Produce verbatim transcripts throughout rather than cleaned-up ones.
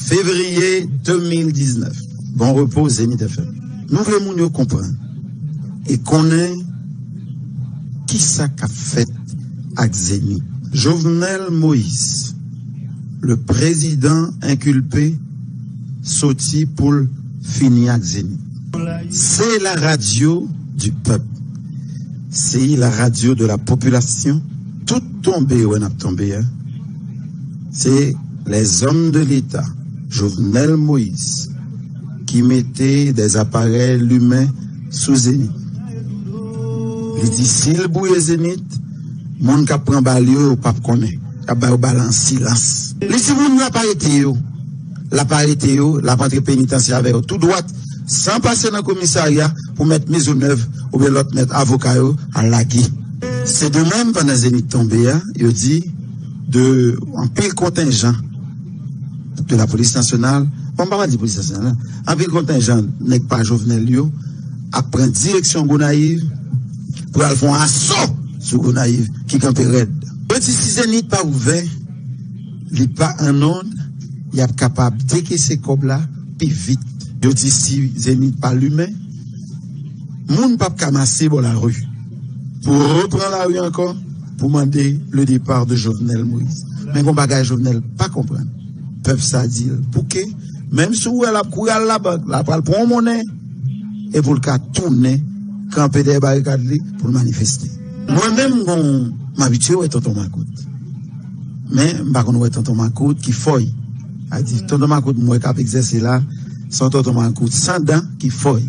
Fevriye de mil diznèf. Bon repo, Zenith F M. Nou vle moun yo konprann e konnen kisa k ap fèt ak Zenith. Jovenel Moïse, le président inculpé, soti pou l fini ak Zenith. C'est la radio du peuple. C'est la radio de la population. Tout tonbe yo wè n ap tonbe a, se les hommes de l'État, Jovenel Moïse, ki mete des appareils limen sou Zenith. Li di si l bouye Zenith, moun k ap pran bal yo, yo p ap konnen. Y ap ba yo bal an silans. Li di moun l ap arete yo, l ap arete yo, l ap antre penitansye avè yo tou dwat, san pase nan komisarya pou mèt Mezonèv oubyen lòt mèt avoka yo al lage. Se de menm, pandan Zenith tonbe a, yo di de anpil kontenjan de la polis nasyonal, bon, m pa pral di polis nasyonal, non, anpil kontenjan nèg pa Jovenel yo ap pran direksyon Gonayiv pou al fè yon aso sou Gonayiv ki kanpe rèd. Yo di si Zenith pa ouvè, li pa an nòd, y ap kapab dekese kòb la pi vit. Yo di si Zenith pa limen, moun p ap ka mache bò lari pou repran lari ankò pou mande le départ de Jovenel Moïse. Men gon bagay Jovenel pa konprann. Pèp sa di l pouke, menm si w wè l ap kouri al labank, l ap al pran yon monnen, e pou l ka tounen kanpe dèyè barikad li pou l manifeste. Mwen menm, bon, m abitye wè Tonton Makout. Men m pa konn wè Tonton Makout ki fòy. A di, Tonton Makout m wè k ap egzèse la, se yon Tonton Makout san dan ki fòy.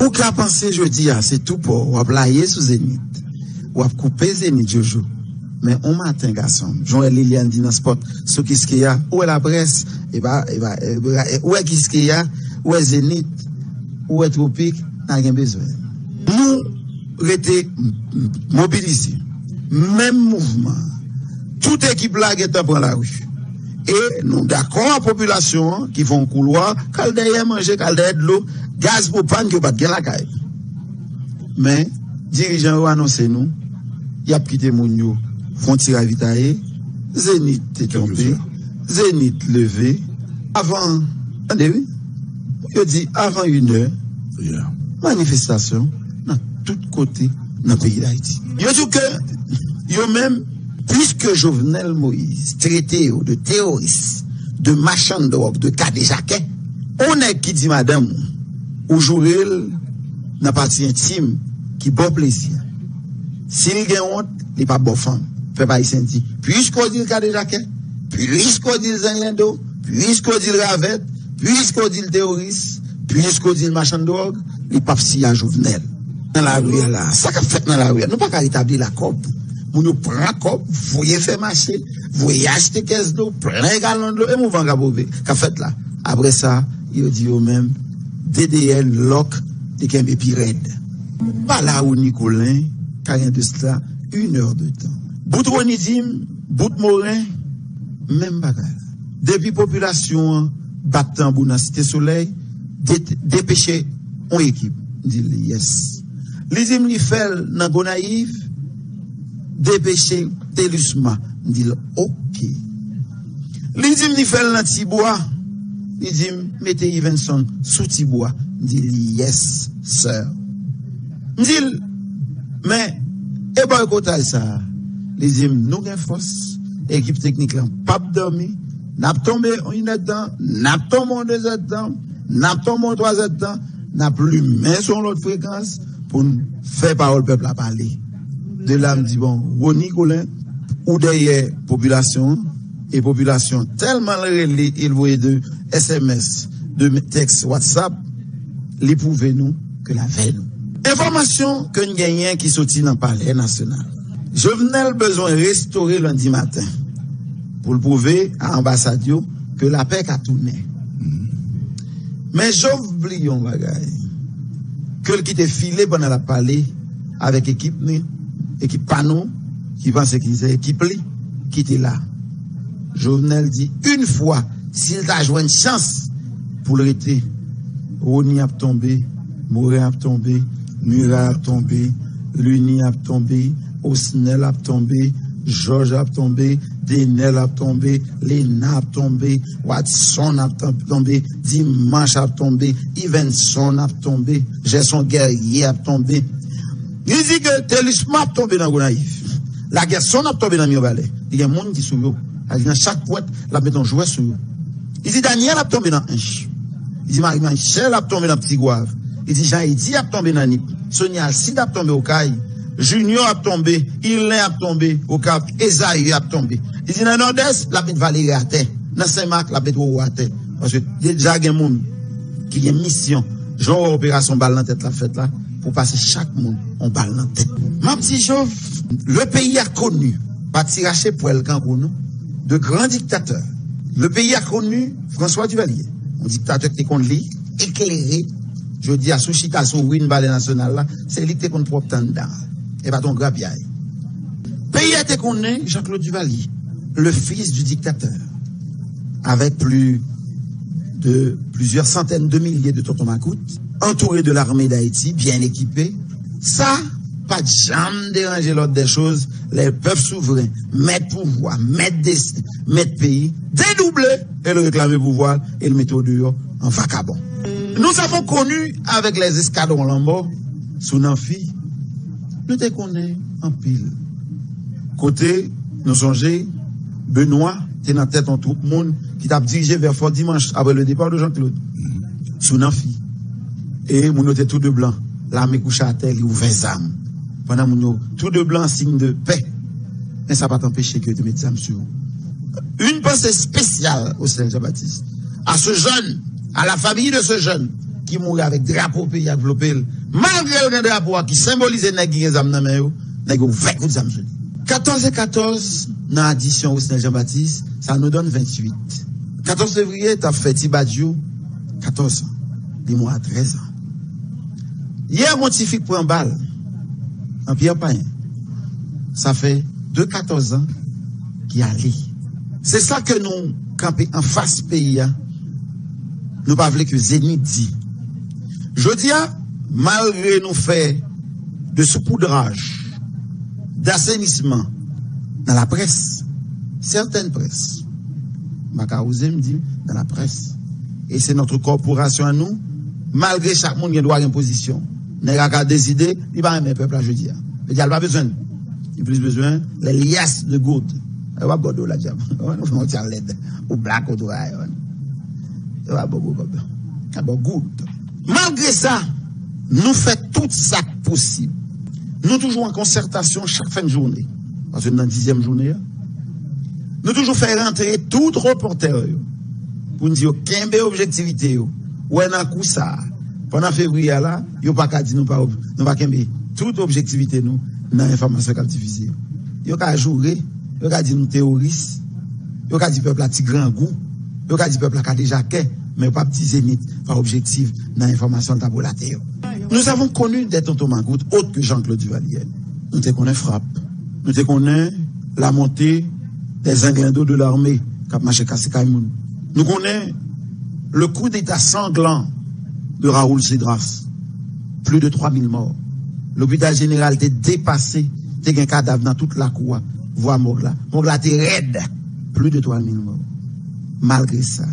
Ou ka panse jodi a se tou pò w ap laye sou Zenith, w ap koupe Zenith, Jojo. Men yon maten, gason m, jan w wè Liliane di nan spòt sou Kiskeya, ou wè laprès, e pa, e pa, e pa, ou wè Kiskeya, ou wè Zenith, ou wè Twopik, n a gen bezwen. Nou rete m-, m-, mobilize. Menm mouvman an. Tout ekip la gentan pran lari. E nou dakò ak popilasyon an ki fè yon koulwa, k al dèyè manje, k al dèyè dlo, gaz pwopàn ke yo pa t gen lakay. Men, dirijan yo anonse nou, y ap kite moun yo fè yon ti ravitaye, Zenith te tonbe, Zenith leve, avan, tande wi, yo di avan inè, manifestasyon nan tout kote nan peyi Dayiti. Yo di w ke yo menm, piske Jovenel Moïse trete yo de teworis, de machann dwòg, de kadejakè, yon nèg ki di madanm ou, ou joure l nan pati entim ki ba w plezi a. Si l gen wont, li p ap ba w fanm. Pèp ayisyen di, piske w di l kadejakè, piske w di l zenglendo, piske w di l ravèt, piske w di l teworis, piske w di l machann dwòg, li p ap siy a Jovenel. Nan lari a la, sa k ap fèt nan lari a, nou pa ka retabli la kòb. Moun yo pran kòb, voye fè mache, voye achte kès dlo, plen galon dlo, e mouvman k ap pwove, k ap fèt la. Apre sa, yo di yo menm, D D N lòk, li kenbe pi rèd. Pale a Rony Colin, ka gen de sla une heure de temps. Bout Rony di m, bout Moren, menm bagay la. Depi popilasyon an bat tanbou nan Site Solèy, de-, depeche yon ekip. M di l, yes. Li di m li fè l nan Gonayiv, depeche Telusma. M di l, oke. Li di m li fè l nan Tibwa. Li di m mete Yvenson sou Tibwa. M di l, yes, sir. M di l, men, e bòykotaj sa a? Li di m, nou gen fòs, ekip teknik lan p ap dòmi, n ap tonbe yon inèdtan, n ap tonbe yon dezèdtan, n ap tonbe yon twazèdtan, n ap limen sou yon lòt frekans pou n fè pawòl pèp la pale. De la, m di, bon, Rony Colin, ou dèyè popilasyon an, e popilasyon tèlman l rele, e l voye de S M S, de tèks WhatsApp, li pwouve nou ke l avè nou. Enfòmasyon ke n genyen ki soti nan Palè Nasyonal. Jovenel bezwen restore lendi maten pou l pwouve a anbasad yo ke lapè ka tounen. Men Jov bliye yon bagay, ke l kite file pandan l ap pale avèk ekip ni, ekip pa nou, ki panse ki se ekip li, ki te la. Jovenel di, yon fwa, si l ta jwenn chans pou l rete, Rony ap tonbe, Moren ap tonbe, Murat ap tonbe, Lunie ap tonbe, Osnel ap tonbe, Jòj ap tonbe, Denel ap tonbe, Lena ap tonbe, Watson ap ton- tonbe, Dimanche ap tonbe, Ivenson ap tonbe, Gerson Guerrier ap tonbe. Li di ke Telusma ap tonbe nan Gonayiv. Lagerson ap tonbe nan Mibalè. Li gen moun ki sou yo. Li di nan chak pwent, l ap met yon jwè sou yo. Li di Daniel ap tonbe nan Ench. Li di Marie Michel ap tonbe nan Ti Gwav. Li di Jean Eddy ap tonbe nan Nip. Sonia Alcide ap tonbe Okay. Junior ap tonbe. Ilen ap tonbe Okap. Ezaü ap tonbe. Li di nan Nòdès, l ap met Valérie atè. Nan Senmak, l ap met Roro atè. Paske deja gen moun ki gen misyon. Jan w wè operasyon bal nan tèt la fèt la, pou pase chak moun yon bal nan tèt. M ap di Jov, le pays a connu, pa ti rache pwèl kankou nou, de grands dictateurs. Le pays a connu François Duvalier, yon diktatè ki te konn li, eklere, jodi a sou chita sou rin Palè Nasyonal la, se li ki te konn pwòpte anndan an. E pa t yon grapyay. Peyi a te konnen Jean-Claude Duvalier, le fils du dictateur, avec plus de plusieurs centaines de milliers de tonton makout, entouré de l'armée d'Haïti, bien équipé. Sa pa t janm deranje l'ordre des choses, lè pèp souvren, mèt pouvwa, mèt desi, mèt peyi, dedouble e l reklame pouvwa l e l mete w deyò an vakabon. Nous avons connu avec les escadrons lanmò sou Nanfi, nou te konnen anpil. Kote nou sonje, Benoît te nan tèt yon twoup moun ki t ap dirije vè Fò Dimanch apre le départ de Jean-Claude sou Nanfi. E moun yo te tou de blan. Lame kouche atè, li ouvè zam. Pandan moun yo tou de blan, siy de pè. Men sa pa t anpeche ke yo te met zam sou yo. Une pensée spéciale au Seigneur Jean-Baptiste, à ce jeune, à la famille de ce jeune ki mouri avèk drapo peyi ak vlope l. Malgre l gen drapo a ki senbolize nèg ki gen zam nan men yo, nèg yo ouvè kout zam sou li. Katòz e katòz nan adisyon Osnel Jean Baptiste, sa nou donn venntuit. Katòz fevriye t ap fè Ti Badjou katòz an. Li mò a trèz an. Yè, yon tifi k pran bal nan Pyè Payen. Sa fè de katòz an ki ale. Se sa ke nou kanpe anfas peyi a. Nou pa vle ke Zenith di. Jodi a, malgre nou fè de soupoudraj, d'asenisman nan laprès, sètèn près, m pa ka oze m di nan laprès, e se notre corporation à nous, malgre chak moun gen dwa gen pozisyon. Nèg la ka deside li pa renmen pèp la jodi a. Jodi a, li pa bezwen n. Li plis bezwen lè l yès de goud. Yo pa ba w dola, djab. Yo pa fè yon ti lèd. Ou blak, ou dwa, yo. Yo pa ba w gwo kòb. Yo ba w goud. Malgre sa, nou fè tout sa k posib. Nou toujou an konsètasyon chak fen jounen. Paske nan dizyèm jounen an, nou toujou fè rantre tout repòtè yo pou n di yo kenbe objektivite yo. Ou wè nan kou sa a, pandan fevriye a la, yo pa ka di nou pa, nou pa kenbe tout objektivite nou nan enfòmasyon k ap divize yo. Yo ka joure, yo ka di nou teworis, yo ka di pèp la ti grangou, yo ka di pèp la kadejakè, men yo p ap di Zenith pa objektif nan enfòmasyon l t ap relate yo. Nous avons connu des tontons magoutes autres que Jean-Claude Duvalier. Nou te konnen frap. Nou te konnen la montée des inglendo de l'armée k ap mache kase kay moun. Nou konnen le coup d'État sanglant de Raoul Cédras. Plus de twa mil mò. Lopital jeneral te depase, te gen kadav nan tout lakou a, vwa mòg la. Mòg la te rèd. Plus de twa mil mò. Malgre sa,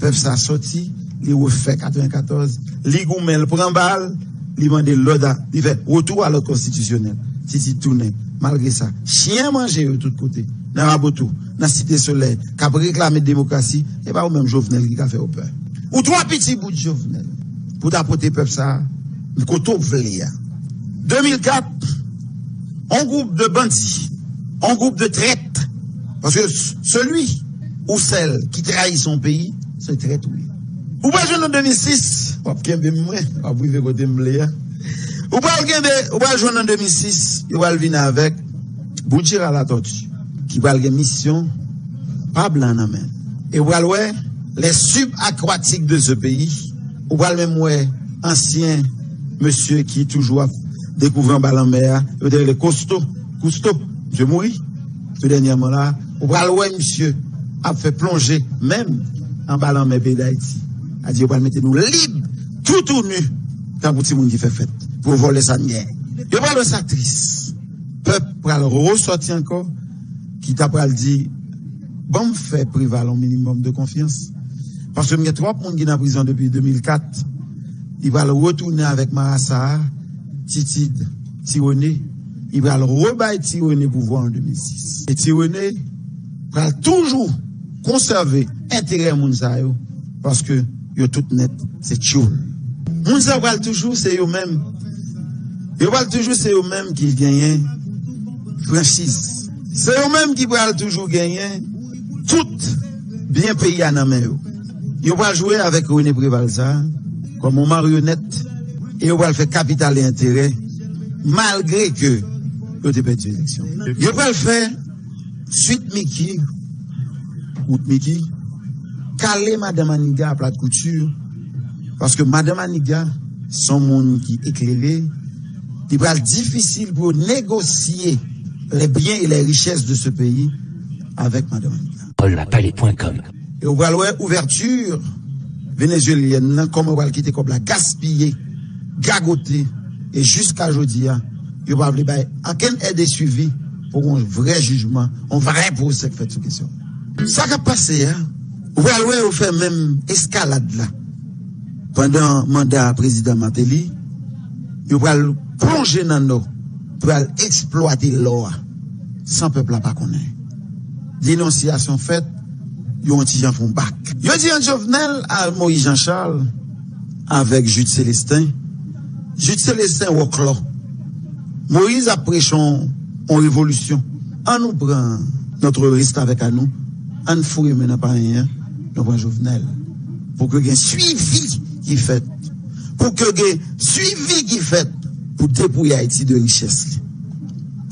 pèp sa sòti, li refè katrevenkatòz, li goumen, l pran bal, li mande lòd a, li fè retour à l'ordre constitutionnel. Titid tounen. Malgre sa, chen manje yo tout kote. Nan Raboto, nan Site Solèy, k ap reklame demokrasi, e pa ou menm Jovenel ki ka fè yo pè. Ou twa piti bout Jovenel pou ta pote pèp sa a kote w vle a. De mil kat, on gwoup de bandi, on gwoup de trèt, paske celui ou celle qui trahit son pays, se trèt ou ye. Ou pral jwenn an de mil sis, w ap kenbe m mwen, w ap rive kote m vle a. Ou pral kenbe, ou pral jwenn an de mil sis, yo pral vin avèk Boudjera Latòti, ki pral gen misyon pa blan nan men l. E ou pral wè les subaquatiques de ce pays, ou pral menm wè ansyen mesye ki toujou ap dekouvri anba lanmè a, yo te rele Kosto, Kousto, misye mouri tou dènyèman la, ou pral wè misye ap fè plonje menm anba lanmè peyi Dayiti. A di yo pral mete nou lib, tout ou nu, tankou timoun ki fè fèt, pou yo vòlè sa n gen. Yo pral wè sa tris. Pèp pral resòti ankò, ki ta pral di, Ban m fè Preval yon minimòm de konfyans. Paske m gen twòp moun ki nan prizon depi de mil kat. Li pral retounen avèk marasa a, Titid, Ti Rene. Li pral rebay Ti Rene pouvwa an de mil sis. E Ti Rene pral toujou konsève enterè moun sa yo, paske yo tout nèt se tchoul. Moun sa yo pral toujou se yo menm. Yo pral toujou se yo menm ki genyen franchiz. Se yo menm ki pral toujou genyen tout byen peyi a nan men yo. Yo pral jwe avèk Rene Preval sa a kòm yon maryonèt, e yo pral fè kapital e enterè malgre ke yo te pèdi eleksyon. Yo pral fè Sweet Micky, Wout Micky, kale Madan Maniga a plat kouti, paske Madan Maniga se yon moun ki eklere, li pral difisil pou yo negosye les biens et les richesses de ce pays avec Madan Maniga. Paul Lapalais point com. E ou pral wè ouvèti venezuelyèn nan, kòman yo pral kite kòb la gaspiye, gagote, e jiska jodi a, yo pa vle bay okenn èd e swivi pou yon vrè jijman, yon vrè pwosè k fèt sou kesyon. Sa k ap pase a, ou pral wè yo fè menm eskalad la pandan manda prezidan Martelly, yo pral plonje nan nò, pral eksplwate lò a, san pèp la pa konnen. Denonsiyasyon fèt, yo yon ti jan fè yon bak. Yo di ant Jovenel a Moïse Jean Charles avèk Jude Célestin. Jude Célestin wòklò. Moïse ap preche yon, yon revolisyon. An nou pran notre risque avec à nous. An foure men nan payen an. Nou pran Jovenel. Pou ke gen swivi ki fèt. Pou ke gen swivi ki fèt pou depouye Ayiti de richès li.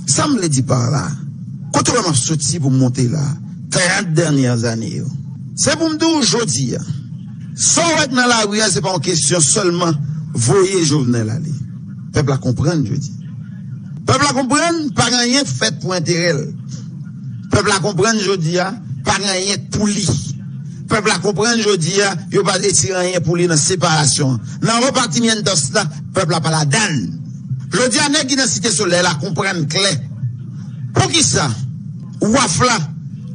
Sa m vle di pa la, kote w wè m ap soti pou m monte la, trant dènyè zane yo. Se pou m di w jodi a, sa w wè k nan lari a, se pa yon kesyon sèlman voye Jovenel ale. Pèp la konprann jodi. Pèp la konprann pa gen anyen k fèt pou enterè l. Pèp la konprann jodi a, pa gen anyen k pou li. Pèp la konprann jodi a, yo pa retire anyen pou li nan separasyon an. Nan repatrimentos la, pèp la pa ladan l. Jodi a, nèg ki nan Site Solèy la konprann klè. Poukisa waf la,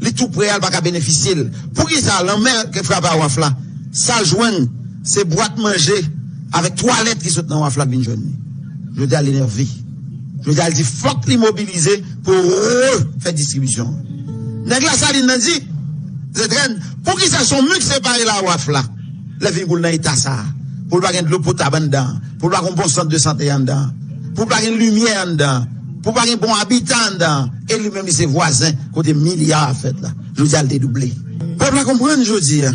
li tou pre a, l pa ka benefisye l? Poukisa lanmè ke frape a waf la, sa l jwenn, se bwat manje avèk twalèt ki sot nan waf la k vin jwenn li? Jodi a, l enève. Jodi a, l di fòk li mobilize pou refè distribisyon an. Nèg Lasalin nan di, Zedrèn, poukisa se yon mi k separe l a waf la? Lè vin kou l nan eta sa a, pou l pa gen dlo potab anndan, pou l pa gen yon bon sant de sante anndan, pou l pa gen limyè anndan, pou l pa gen bon abitan anndan, e li menm li se vwazen kote milya a fèt la. Jodi a, l te double. Pèp la konprann jodi a,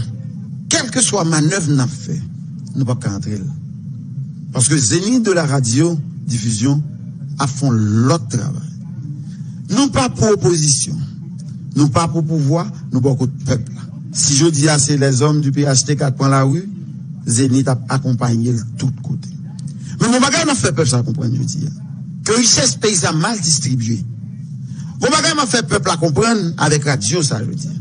kèlkeswa manèv n ap fè, nou p ap ka antre l. Paske Zenith de la radio diffusion ap fè yon lòt travay. Nou pa pou opozisyon, nou pa pou pouvwa, nou bò kot pèp la. Si jodi a se lèzòm di P H T K k pran lari, Zenith ap akonpaye l tout kote. Men gon bagay m ap fè pèp sa konprann jodi a, ke richès peyi sa mal distribye. Gon bagay m ap fè pèp la konprann avèk radyo sa jodi a,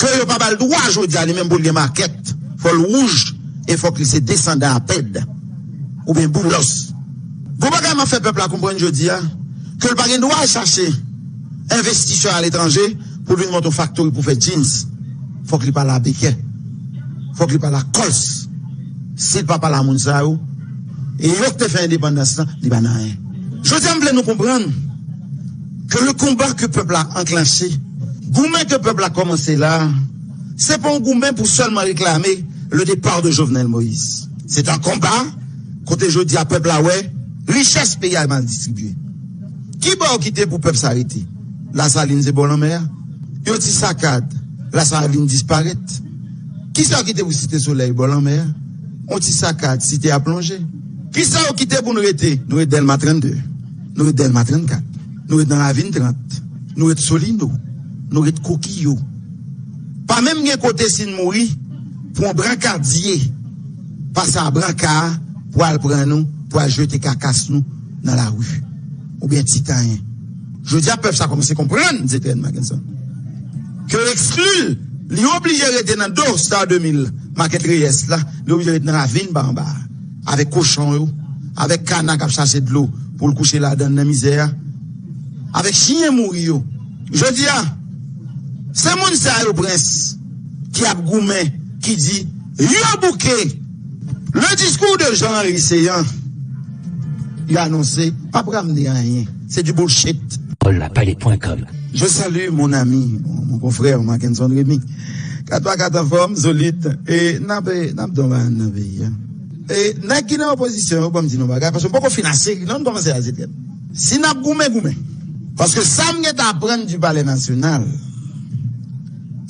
ke yo pa ba l dwa jodi a li menm pou l gen makèt, fò l wouj e fòk li se desandan a pèd oubyen boulòs. Gon bagay m ap fè pèp la konprann jodi a, ke l pa gen dwa al chache envestisè aletranje pou l vin monte yon faktori pou fè jeans. Fòk li pa Labekè. Fòk li pa Lacoste. Si l pa pale a moun sa yo, e yo k te fè endepandans lan, li pa nan anyen. Jodi a, m vle nou konprann ke le konba ke pèp la anklanche, goumen ke pèp la kòmanse la, se pa yon goumen pou sèlman reklame le départ de Jovenel Moïse. Se yon konba kote jodi a pèp la wè richès peyi a mal distribye. Ki bò yo kite pou pèp sa rete? Lasalin se bò lanmè a. Yon ti sakad, Lasalin disparèt. Kisa yo kite pou Site Solèy bò lanmè a? Yon ti sakad, Site a plonje. Kisa yo kite pou nou rete? Nou ret Dèlma trannde, nou ret Dèlma trannkat, nou ret nan Ravin trant, nou ret Solino, nou ret Kokiyo. Pa menm gen kote si n mouri pou yon brankadye pase a branka a pou al pran nou, pou al jete kakas nou nan lari oubyen Titanyen. Jodi a, pèp sa kòmanse konprann, Zetèn Mackenson, ke yo ekskli l, li oblije rete nan do Star de mil, makèt Reyès la, li oblije rete nan ravin pa anba a, avèk kochon yo, avèk kana k ap chache dlo pou l kouche ladan l nan mizè a, avèk chyen mouri yo. Jodi a, Se moun sa yo, Prens, ki ap goumen, ki di yo bouke. Le discours de Jean-Henry Céant, yo anonse, p ap ramne anyen. Se du bullshit. Paul Lapalais point com. Je salue mon ami, mon, mon confrère Mackenson Rémy. Kat pa kat anfòm, solid. E n ap, n ap donk nan peyi a. E nèg ki nan opozisyon yo, ban m di nou bagay, paske m poko fin ase, non, m kòmanse ase tèt. Si n ap goumen, goumen. Paske sa m gentan aprann du Palais National,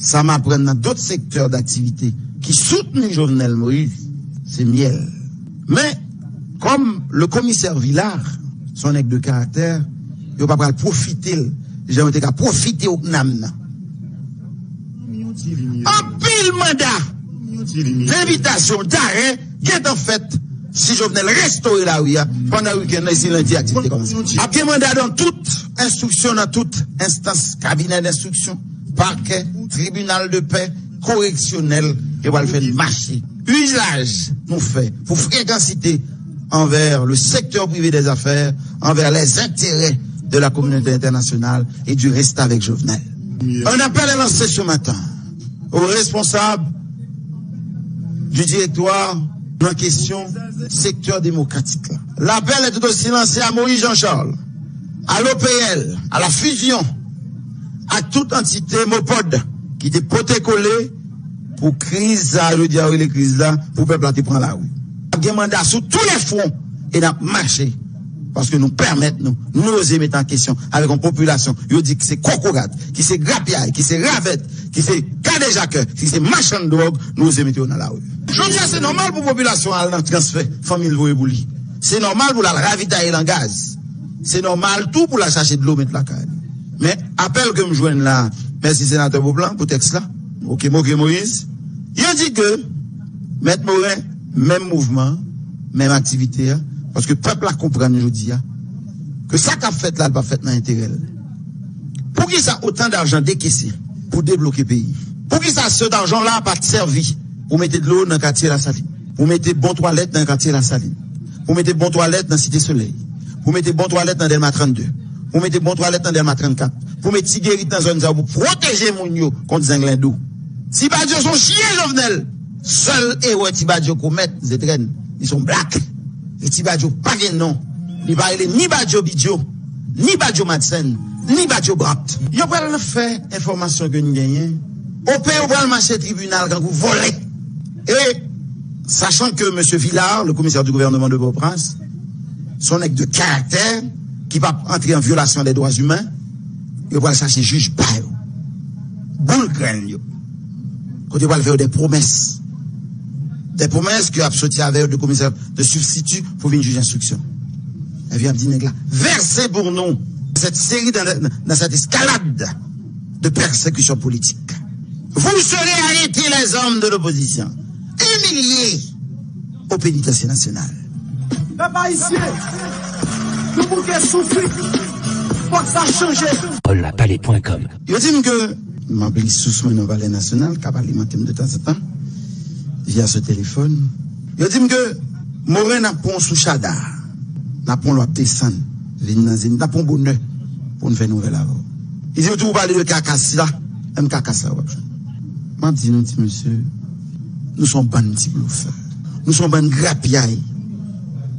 sa m aprann nan dòt sektè daktivite ki soutni Jovenel Moïse, se myèl. Men, kòm le komisè Villar, se yon nèg de karaktè, yo pa pral pwofite l, jan yo te ka pwofite Oknam nan. Anpil manda, envitasyon, darè, gentan fèt si Jovenel restore lari a pandan wikenn nan, si lendi aktivite kòmanse. Ap gen manda nan tout enstriksyon, nan tout enstans, kabinè denstriksyon, pakè, tribinal de pè, koreksyonèl, yo pral fè mache. Izaj nou fè pou frekansite envè le secteur privé des affaires, envers les intérêts de la communauté internationale et du restavèk Jovenel. Un appel est lancé ce matin aux responsables du directoire nan kesyon sektè demokratik la. Lapèl est tout aussi lancé à Moïse Jean Charles, à l'O P L, à la Fusion, ak tout antite MOPOD ki te pote kole pou kriz sa a, jodi a, yo rele kriz la, pou pèp la te pran lari. Gen manda sou tou lè fwon e n ap mache. Paske nou pèmèt nou, nou oze mete an kesyon avèk yon popilasyon, yo di ki se kokorat, ki se grapyay, ki se ravèt, ki se kadejakè, ki se machann dwòg, nou oze mete yo nan lari. Jodi a, se nòmal pou popilasyon al nan transfè fanmi l voye pou li. Se nòmal pou l al ravitaye l an gaz. Se nòmal tou pou l al chache dlo met lakay li. Men, apèl ke m jwenn la, mèsi senatè Beauplan pou tèks la. Oke, Moke Moyiz. Yo di ke Mèt Moren, menm mouvman, menm aktivite a, paske pèp la konprann jodi a ke sa k ap fèt la, l p ap fèt nan enterè l. Poukisa otan dajan dekese pou debloke peyi? Poukisa se dajan la pa t sèvi pou mete dlo nan katye Lasalin, pou mete bon twalèt nan katye Lasalin, pou mete bon twalèt nan Site Solèy, pou mete bon twalèt nan Dèlma trannde, pou mete bon twalèt nan Dèlma trannkat, pou mete ti gerit nan zòn sa yo, pou pwoteje moun yo kont zenglendo? Ti Badyo se yon chyen, Jovenel. Sèl erè Ti Badyo komèt, se trèn. Li se yon blak. E Ti Badyo pa gen non. Li pa rele ni Badyo Bidyo, ni Badyo Madsen, ni Badyo Brat. Yo pral fè enfòmasyon ke n genyen. Ope yo pral mache tribinal kankou vòlè. E, sachant que Monsieur Villar, le commissaire du gouvernement de Port-au-Prince, se yon nèg de karaktè ki p ap antre an vyolasyon dè dwa imen, yo pral chache jij pa yo. Boul grenn yo. Kote yo pral fè yo dè pwomès. Dè pwomès ke ap soti avè yo de komisè, de sibstiti pou vin jij enstriksyon. Epi ap di nèg la, vèse pou nou cette série dans, dans cette escalade de persécution politique. Vous serez arrêtés, les hommes de l'opposition, humiliés au pénitencier national. Pèp ayisyen, nou bouke soufri. Fòk sa chanje. Paul Lapalais point com. Yo di m ke m ap li sous mwen nan Palè Nasyonal, k ap alimante m de tanzantan via se telefòn. Yo di m ke Moren n ap pran w sou chada, n ap pran w, l ap desann, vin nan Zenith, n ap pran w bonè pou n fè nouvèl avè w. Li di, tou ou pale de kakas la, menm kakas la w ap jwenn. M ap di nou, ti mesye, nou se yon bann ti blofè. Nou se yon bann grapyay.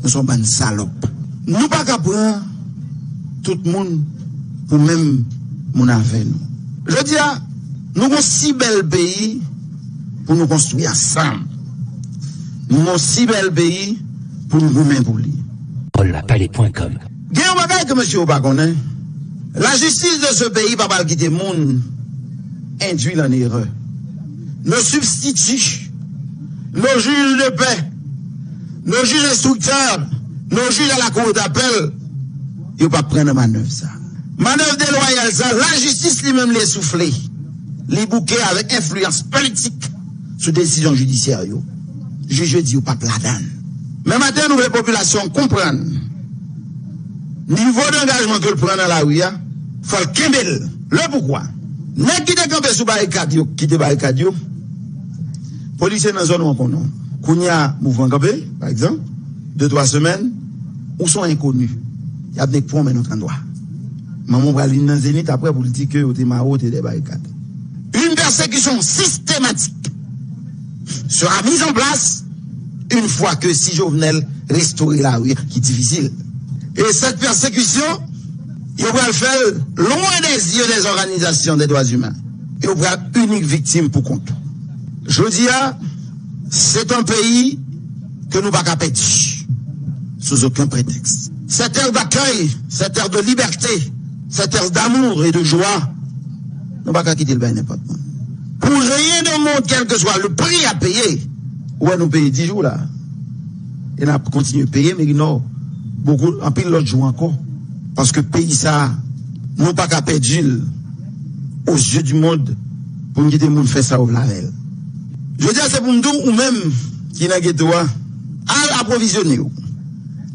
Nou se yon bann salòp. Nou pa ka pran tout moun pou menm moun avè nou. Jodi a, nou gon si bèl peyi pou nou konstwi ansanm. Nou gon si bèl peyi pou nou goumen pou li. Paul Lapalais point com. Gen yon bagay ke mesye yo pa konnen. La justice de ce pays pa pral kite moun induit en erreur. Nos substituts, nos juges de paix, nos juges instructeurs, nos juges à la cour d'appel, yo p ap pran nan manèv sa. Manèv delwayal sa, lajistis li menm li esoufle. Li bouke avèk enfliyans politik sou desizyon jidisyè yo. Jij yo di yo p ap ladan l. Men maten, nou vle popilasyon an konprann nivo dangajman ke l pran nan lari a, fò l kenbe l. Le poukwa? Nèg ki te kanpe sou barikad yo, kite barikad yo, polisye nan zòn ou an konnen w. Kounye a, mouvman kanpe, pa egzanp, de twa semèn, ou se yon enkoni. Y ap nek pran w mennen w trannde twa. Manman w pral vin nan Zenith apre pou l di ke yo te mare w, te dèyè barikad. Pèsekisyon sistematik sera mise en place une fois que si Jovenel restore lari ki difisil. E cette persécution, yo pral fè l loin des yeux des organisations des droits humains. Yo pral inik viktim pou kont. Jodi a, c'est un pays que nou pa ka pèdi sous aucun prétexte. Cette terre d'accueil, cette terre de liberté, cette terre d'amour et de joie, nou pa ka kite l bay nenpòt moun. Pour rien au monde, quel que soit le prix à payer, ou wè nou peye dis jou la. E n ap kontinye peye Meri Nò bokou, anpil lòt jou ankò. Paske peyi sa a, nou pa ka pèdi l aux yeux du monde pou n kite moun fè sa yo vle avè l. Jodi a, se pou m di w, ou menm ki nan geto a, al apwovizyone w.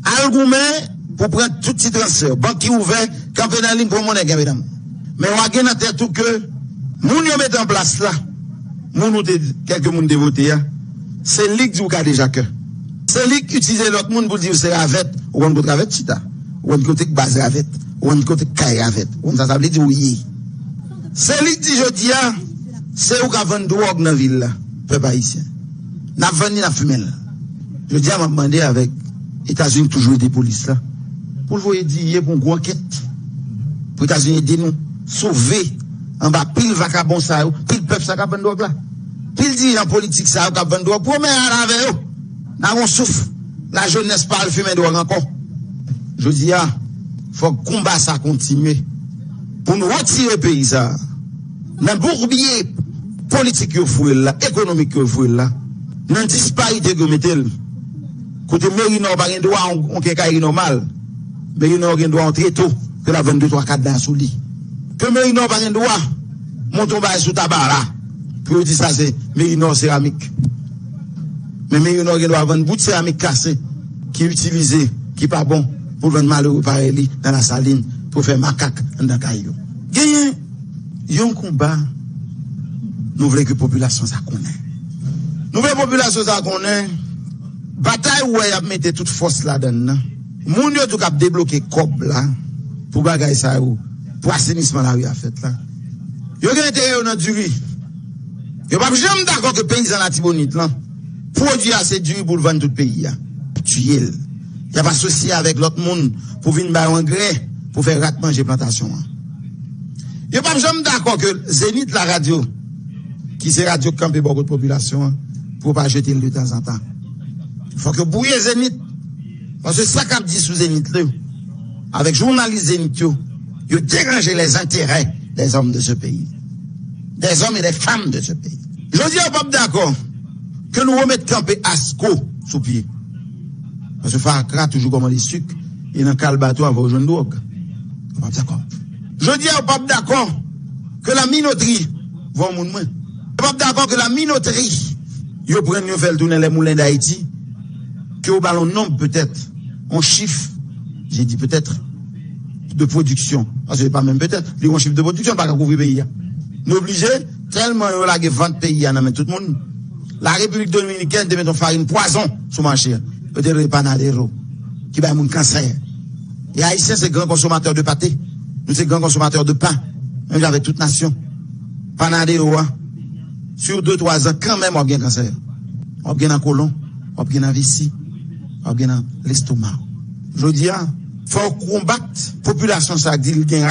Al goumen pou pran tout ti transfè. Bank ki ouvè, kanpe nan liy, pran monnen, kanpe nan men. Men w a gen nan tèt ou ke moun yo mete an plas la, moun ou te, kèlke moun te vote a, se li k di w ka deja kè. Se li k itilize lòt moun pou l di w se ravèt. Ou konn kote ravèt chita. Ou konn kote k baz ravèt. Ou konn kote k kay ravèt. Ou konn sa sa vle di w ye. Se li k di jodi a, se ou k ap vann dwòg nan vil la, pèp ayisyen. N ap vann li, n ap fimen l. Jodi a, m ap mande avèk Etazini toujou ede polis la, pou l voye D E A pou yon gwo ankèt. Pou Etazini ede nou sove anba pil vakabon sa yo, pil pèp sa k ap vann dwòg la. Pil dirijan politik sa yo k ap vann dwòg, pwomennen al avè yo. N a gon souf. Lajenès pa al fimen dwòg ankò. Jodi a, fòk konba sa kontinye. Pou n retire peyi sa a nan bourbiye politik yo foure l la, ekonomik yo foure l la, nan disparite yo mete l. Kote Meri Nò pa gen dwa yon, yon kenkayri nòmal. Meri Nò gen dwa yon treto ke l ap vann de twa kadna sou li. Ke Meri Nò pa gen dwa monte yon bagay sou taba la pou yo di sa se Meri Nò seramik. Men Meri Nò gen dwa vann bout seramik kase ki itilize, ki pa bon, pou l vann malere parèy li nan Lasalin pou fè makak anndan kay yo. Genyen yon konba nou vle ke popilasyon sa konnen. Nou vle popilasyon sa konnen, batay ou wè y ap mete tout fòs ladann nan, moun yo tou k ap debloke kòb la pou bagay sa yo, pou asenisman lari a fèt la, yo gen enterè yo nan diri. Yo p ap janm dakò ke peyizan Latibonit lan pwodui ase diri pou l vann tout peyi a. Tiye l. Y ap asosye avèk lòt moun pou vin ba yo angrè pou fè rat manje plantasyon an. Yo p ap janm dakò ke Zenith la radyo, ki se radyo k kanpe bò kot popilasyon an, pou yo pa jete l detanzantan. Fòk yo bwouye Zenith. Paske sa k ap di sou Zenith la, avèk jounalis Zenith yo, yo deranje les intérêts des hommes de ce pays. Des hommes et des femmes de ce pays. Jodi a, yo p ap dakò ke nou remèt kanpe ASCO sou pye. Paske Fakra toujou kòmande sik, e nan kal bato a, fò w jwenn dwòg. Yo p ap dakò. Jodi a, yo p ap dakò ke la minotri vòlò moun mwen. Yo p ap dakò ke la minotri, yo pran l, yo fè l tounen les moulins d'Haïti, ke yo ba l yon nonb petèt, yon chif, je dis peut-être, de pwodiksyon. Paske se pa menm petèt, li yon chif de pwodiksyon, l pa ka kouvri peyi a. Nou oblije, tèlman yo lage vant peyi a nan men tout moun, la Repiblik Dominikèn te met yon farin pwazon sou mache a. Yo te rele panadero, ki bay moun kansè. E Ayisyen se gran konsomatè de pate. Nou se gran konsomatè de pen. Menm jan avèk tout nasyon. Panadero a, sur de twa zan, kanmenm w ap gen kansè. W ap gen nan kolon, w ap gen nan vesi, w ap gen nan lestoma. Jodi a, fò w konbat popilasyon sa k di l gen